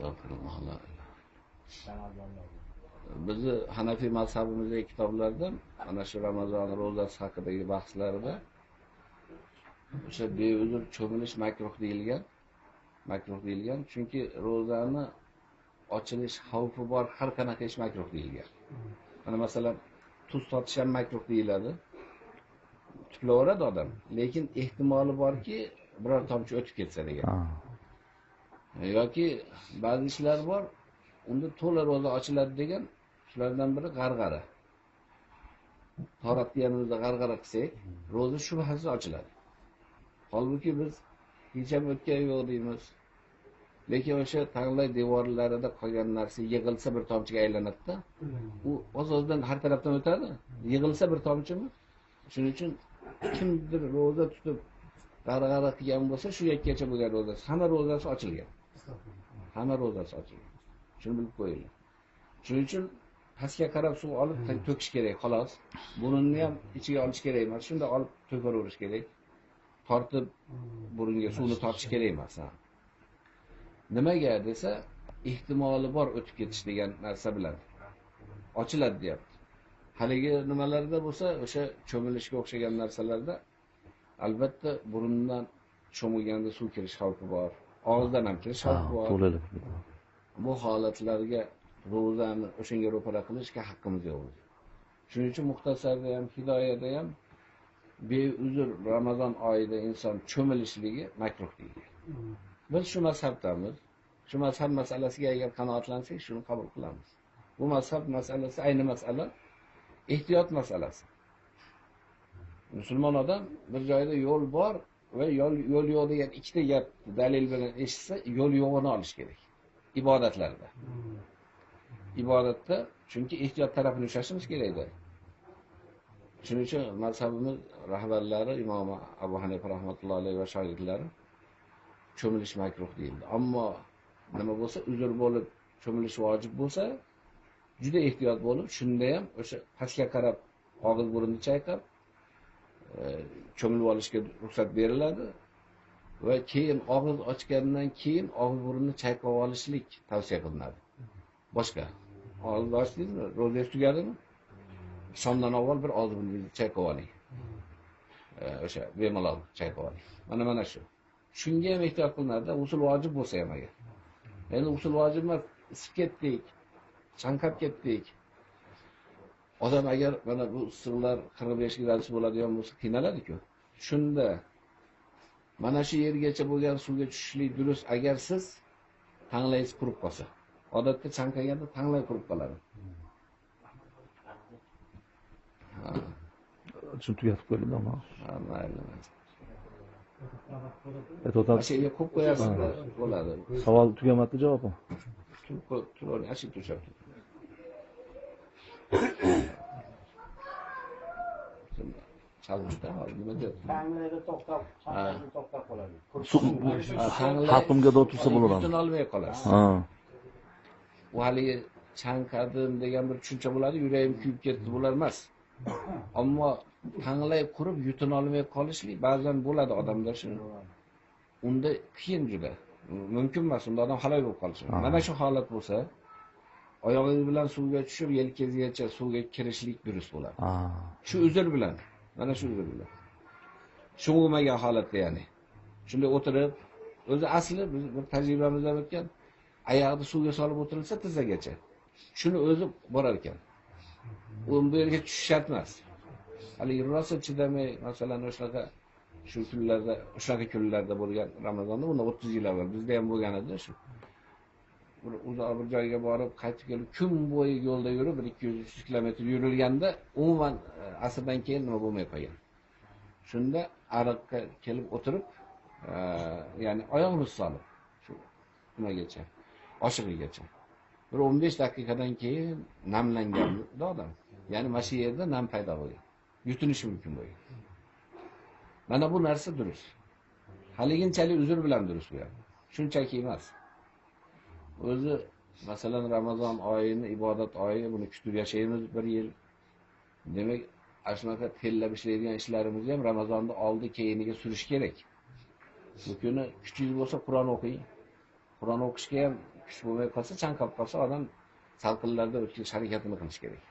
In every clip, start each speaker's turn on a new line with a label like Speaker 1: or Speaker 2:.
Speaker 1: Estağfurullah. Bizni Hanafiy mazhabimizdagi kitoblarda ana shu Ramazon ro'zasi haqidagi bahslarda o'sha beuzr cho'milish makruh deyilgan. Makruh deyilgan, chunki ro'zani ochilish xavfi bor har qanaqa ish makruh deyilgan. Mana masalan, tuz sotish ham makruh deyiladi. Tuplaveradi odam, lekin ehtimoli borki, biror tomchi o'tib ketsa degan. Yoki ba'zi ishlar bor, unda to'la ro'za ochiladi degan, shulardan biri g'arg'ara. Tahorat qilganimizda g'arg'ara qilsak, ro'za shubhasiz ochiladi. Holbuki biz hech ham o'tgan yo'q deymiz. Lekin o'sha tanglay devorlarida qolgan narsa yig'ilsa bir tomchiga aylanadi-da. U oz-ozdan har tarafdan o'tadi. Yig'ilsa bir tomchimi? Shuning uchun kimdir ro'za tutib g'arg'ara qilgan bo'lsa, shu yakkacha bo'lgan ro'zasi, hamma ro'zasi ochilgan. Hamma ro'zasi ochilgan. Shuni bilib qo'yinglar. Shuning uchun pastga qarab suv olib to'kish kerak, xolos. Burunni ham ichiga olish kerak emas. Shunda olib to'kaverish kerak. Tortib burunga suvni tortish kerak emas. Nimaga desa, ehtimoli bor o'tib ketish degan narsa bilan ochiladi deyapti. Haligi nimalarda bo'lsa, o'sha cho'milishga o'xshagan narsalarda albatta burundan cho'milganda suv kirish xavfi bor, og'izdan ham kirish xavfi bor. Bu holatlarga ro'zani o'shanga ro'para qilishga haqqimiz yo'q. Shuning uchun Muxtasarda ham, Hidoyada ham beuzr Ramazon oyida inson cho'milishligi makruh deyilgan. Biz shu mazhabdamiz. Shu mazhab masalasiga agar qanoatlansak, shuni qabul qilamiz. Bu mazhab masalasi ayni masala ehtiyot masalasi. Musulmon odam bir joyda yo'l bor va yo'l yo'q degan ikkita gap dalil bilan eshitsa, yo'l yo'g'ini olish kerak ibodatlarda. Ibodatda chunki ehtiyot tarafini ushlashimiz kerakda. Shuning uchun mazhabimiz rahbarlari Imom Abu Hanifa rahmatullohi alayhi va shogirdlari cho'milish makruh deyildi. Ammo nima bo'lsa, uzr bo'lib cho'milish vojib bo'lsa, juda ehtiyot bo'lib, shunda ham o'sha pastga qarab og'iz burunni chayqab cho'milib olishga ruxsat beriladi va keyin og'iz ochgandan keyin og'iz burunni chayqab olishlik tavsiya qilinadi. Boshqa og'iz ochdingizmi, ro'zangiz tugadimi? Shomdan avval bir og'iz burunni chayqab oling. O'sha bemalol chayqab oling. Mana shu. Shunga ham ehtiyot qilinadi, g'usl vojib bo'lsa ham agar. Endi g'usl vojib emas, isib ketdik, chanqab ketdik. Odam agar mana bu issiqlar 45 gradus bo'ladigan bo'lsa qiynaladi-ku. Shunda mana shu yergacha bo'lgan suvga tushishlik durust agar siz tanglayingiz qurib qolsa. Odatda chanqaganda tanglay qurib qoladi.
Speaker 2: Shuni tugatib qo'ying, ammo.
Speaker 1: Ha, mayli. Shu qo'yib qo'yasiz, bo'ladi.
Speaker 2: Savol tugamadi, javobi.
Speaker 1: Turib, ashib turishadi. Chalg'ishda nima deyapti?
Speaker 3: Tanglayda to'xtab, to'xtab qoladi.
Speaker 2: Xalqimga o'tirsa bo'ladi.
Speaker 1: Butun olmay qolasiz. U haligi chanqadim degan bir tushuncha bo'ladi, yuragim kuyib ketdi bular emas. Ammo tanglay qurib yutina olmay qolishlik ba'zan bo'ladi odamda shu. Unda qiyin juda. Mumkin emas, unda odam halok bo'lib qolishi. Mana shu holat bo'lsa, oyog'ingiz bilan suvga tushib, yelkangizgacha suvga kirishlik durust bo'ladi. Shu uzr bilan, mana shu uzr bilan. Sho'ng'imagan holatda, ya'ni. Shunday o'tirib, o'zi asli biz bir tajribamizdan o'tgan, oyog'ni suvga solib o'tirilsa tizzagacha. Shuni o'zi borar ekan. U bu yerga tushish shart emas. Hali rosa chidamay, masalan, o'shaqa shu kunlarda, o'shaqa kunlarda bo'lgan Ramazonda, unda 30 yil avval bizda ham bo'lgan edi shu. Bir uzoq bir joyga borib, qaytib kelib, kun bo'yi yo'lda yurib, 200-300 kilometr yurilganda, umuman asrdan keyin nima bo'lmay qolgan. Shunda ariqqa kelib o'tirib, ya'ni oyog'imiz solib, shu nimagacha, oshig'igacha. Bir 15 daqiqadan keyin namlanganda odam, ya'ni mana shu yerda nam paydo bo'lgan. Yutinishi mumkin bo'lgan. Mana bu narsa durust. Haliginchalik uzr bilan durust bu ham. Shunchaki emas. O'zi masalan Ramazon oyini ibodat oyi, buni kutib yashaymiz bir yil. Demak, shunaqa tellab ishlaydigan ishlarimizni ham Ramazonda oldi keyiniga surish kerak. Bu kuni kuchingiz bo'lsa Qur'on o'qing. Qur'on o'qishga ham Kuch bo'lmay qolsa, chanqab qolsa, odam salqinlarda o'tkazish harakatini qilish kerak.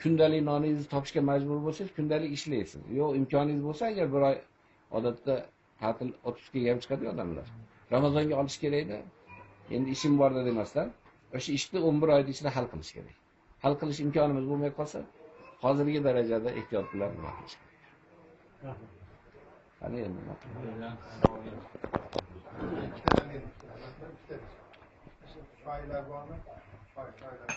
Speaker 1: Kundalik noningizni topishga majbur bo'lsangiz, kundalik ishlaysiz. Yo'q, imkoningiz bo'lsa, agar bir oy odatda ta'til otpuskaga ham chiqadi odamlar. Ramazonga olish kerakda. Endi ishim borda demasdan, o'sha ishni 11 oyning ichida hal qilish kerak. Hal qilish imkonimiz bo'lmay qolsa, hozirgi darajada ehtiyot bilan nima qilish kerak. Qani endi nima qilamiz?
Speaker 4: Choylar bormi? Choy, choylar.